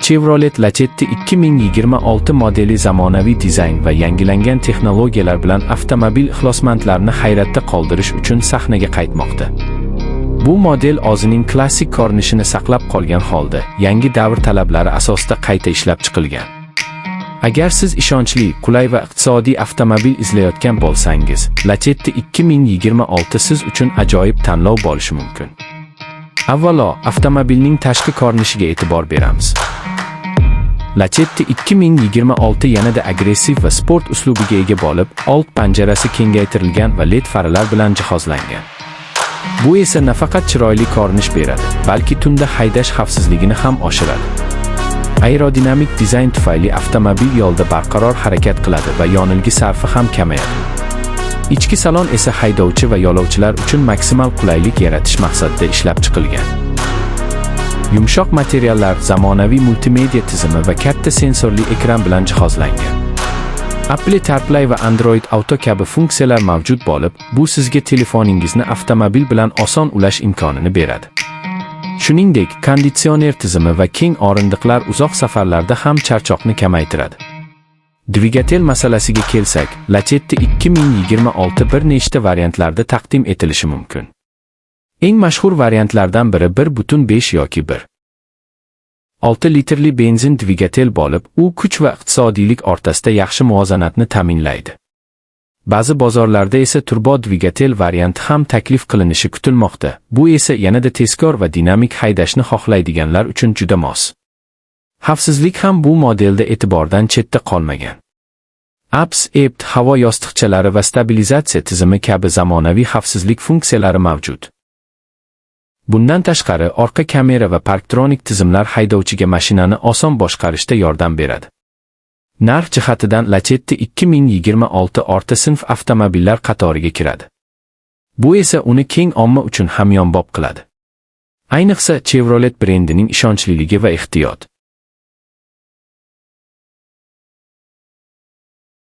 Chevrolet Lacetti 2026 modeli zamonaviy dizayn va yangilangan texnologiyalar bilan avtomobil ixlosmandlarini hayratda qoldirish uchun sahnaga qaytmoqda. Bu model o'zining klassik ko'rinishini saqlab qolgan holda, yangi davr talablari asosida qayta ishlab chiqilgan. Agar siz ishonchli, qulay va iqtisodiy avtomobil izlayotgan bo'lsangiz, Lacetti 2026 siz uchun ajoyib tanlov bo'lishi mumkin. Avvalo, avtomobilning tashqi ko'rinishiga e'tibor beramiz. Lacetti 2026 yanada agressiv va sport uslubiga ega bo'lib, old panjarasi kengaytirilgan va LED faralar bilan jihozlangan. Bu esa nafaqat chiroyli ko'rinish beradi, balki tunda haydash xavfsizligini ham oshiradi. Aerodinamik dizayn tufayli avtomobil yo'lda barqaror harakat qiladi va yonilgi sarfi ham kamayadi. Ichki salon esa haydovchi va yo'lovchilar uchun maksimal qulaylik yaratish maqsadida ishlab chiqilgan. Yumshoq materiallar, zamonaviy multimedia tizimi va katta sensorli ekran bilan jihozlangan. Apple CarPlay va Android Auto kabi funksiyalar mavjud bo'lib, bu sizga telefoningizni avtomobil bilan oson ulash imkonini beradi. Shuningdek, konditsioner tizimi va keng o'rindiqlar uzoq safarlarda ham charchoqni kamaytiradi. Dvigatel masalasiga kelsak, Lacetti 2026 bir nechta variantlarda taqdim etilishi mumkin. Eng mashhur variantlardan biri 1.5 yoki 1. 6 litrli benzin dvigatel bo'lib, u kuch va iqtisodiylik o'rtasida yaxshi muvozanatni ta'minlaydi. Ba'zi bozorlarda esa turbo dvigatel varianti ham taklif qilinishi kutilmoqda. Bu esa yanada tezkor va dinamik haydashni xohlaydiganlar uchun juda mos. Xavfsizlik ham bu modelda e'tibordan chetda qolmagan. ABS, EBD, havo yostiqchalari va stabilizatsiya tizimi kabi zamonaviy xavfsizlik funksiyalari mavjud. Bundan tashqari, orqa kamera va parktronik tizimlar haydovchiga mashinani oson boshqarishda yordam beradi. Narx jihatidan Lacetti 2026 o'rta sinf avtomobillar qatoriga kiradi. Bu esa uni keng omma uchun hamyonbop qiladi. Ayniqsa, Chevrolet brendining ishonchliligi va ehtiyot